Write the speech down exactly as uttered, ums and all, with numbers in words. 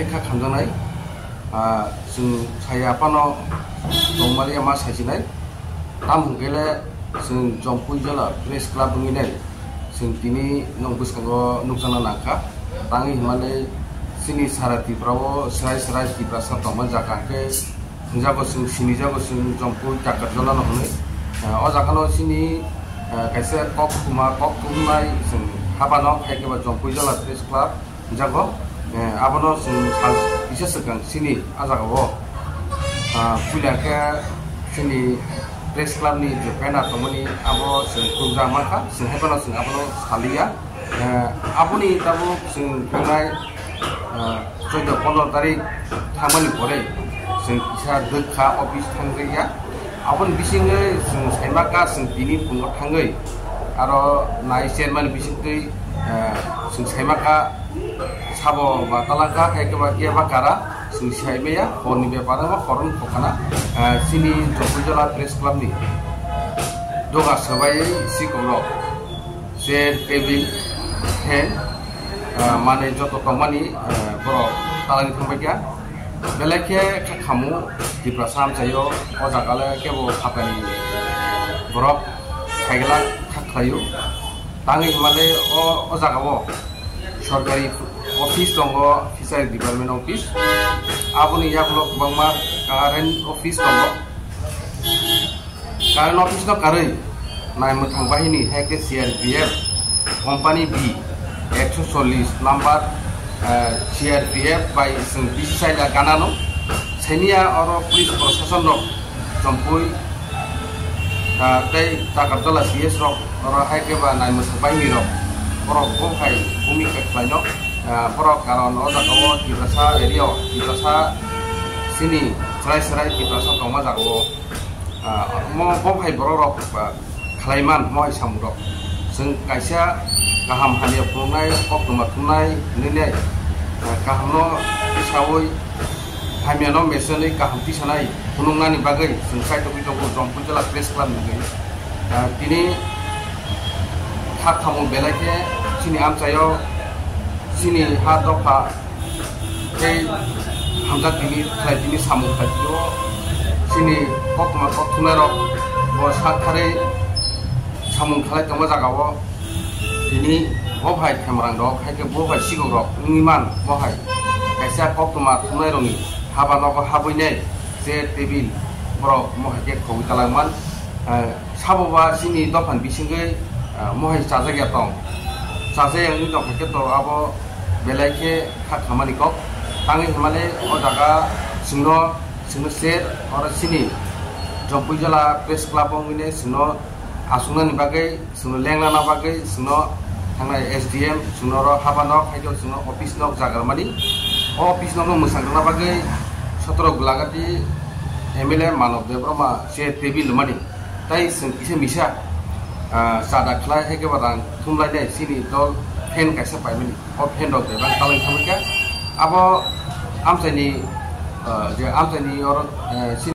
Kha khamjaknai, ah, chwng saya phano tongmani ma saisinai. Tamo hwnkhe le chwng Jompui Jala Press Club wngwi nai. Chwng tini nwng bwskango nukjakna nangkha. Tangwi hwnmani chini sara Tripura o swrai swrai Tiprasa tongma jaga hwnkhe hwnjago chwng sinijago chwng Jompui Takarjala no hwnwi. Ah, o jaga no chini, ah, kaisa kok thuma, kok thumnai chwng habano khai khe ba Jompui Jala Press Club. Jago, eh, abono chwng sal kisa swkang chini ah jagao, ah, puila khe chini press club ni je banner tongmani abo chwng khulumjak mankha, chwng hai phano chwng abono saliya. Eh, aboni tabuk chwng thangnai, ah, chauda pondro tarik thangmani pore chwng kisa dwkha office thangjakya. Aboni bisingwi chwng saimaka chwng tini phungo thangwi aro nai chairman bisingtwi, eh, chwng saimaka sabo ba talangka hai khe ba keba kara chwng saimaya horni bepar wngma horon khokana, eh, chini Jompui Jala Press Club ni doga swbai sikongrok chair, table, fan, ah, manwi joto tongmani, ah, borok talani thangbaikha. Belai khe kha khamu Tiprasa amchaio, o jaga le kebo phatani borok khaigla kha khlaio. Tangwi hwnmale o, o jagao sorkari office tongo, Fishery Department office. Aboni yagulo kwbangma current office tongo. Current office no karwi naimwthang bahini hai khe C R P F Company B ekso chollish number, eh, C R P F bai chwng bisi chaila ganano. Saimia oro police proshashan rok Jompui, ah, tei Takarjala C S rok oro hai khe ba naimwthang bahini rok borok bo hai bhumika khlaino, ah, borok karon o jaga o Tiprasa area o Tiprasa chini chwrai chwrai Tiprasa tongma jaga o. Ah, mo, bo hai borok rok, ah, khlaiman mo hai samung rok. Chwng kaisa kaham hamya phunuknai, koktwma thumnai hinwi nai, ah, kaham no tisaui, hamya no mesenwi kaham tisanai phunuknani bagwi chwng saitogwi tongo Jompui Jala Press Club ni bagwi. Ah, tini kha khamu belai khe chini amchaio chini ha dopha tei hamjak tini khlai tini samung khlai tini o chini koktwma kok thumnai rok bo sak tharwi samung khlai tongma jaga o tini bo hai khemarang rok hai khe bo hai sikok rok wngwi man bo hai kaisa koktwma thumnai rokni haba nogo habwi nai chair table borok mo hai khe khogwi talangman. Sabo ba chini dophani bisingwi, ah, mohai chajak ya tong. Chajak ya wngwi tong khe to abo belai khe kha khamani kok. Tangwi hwnmale o jaga chwngno, chwngno se oro chini Jompui Jala Press Club o wngwi ne chwngno aswknani bagwi, chwngno lenglana bagwi, chwngno thangnai S D M, chwngno oro haba nok, hai khe chwngno office nok jaga rwmani. O office nokno mwchang rwna bagwi sotoro Gulagati M L A Manav Debbarma chair table rwmani. Tai chwng kisa misa, ah, chada khlai hai khe ba rang thumlainai chini dol fan kaisa paimani. O fan rok bebak talai thangwi kha. Abo amchaini, ah, je amchaini oro, eh, chini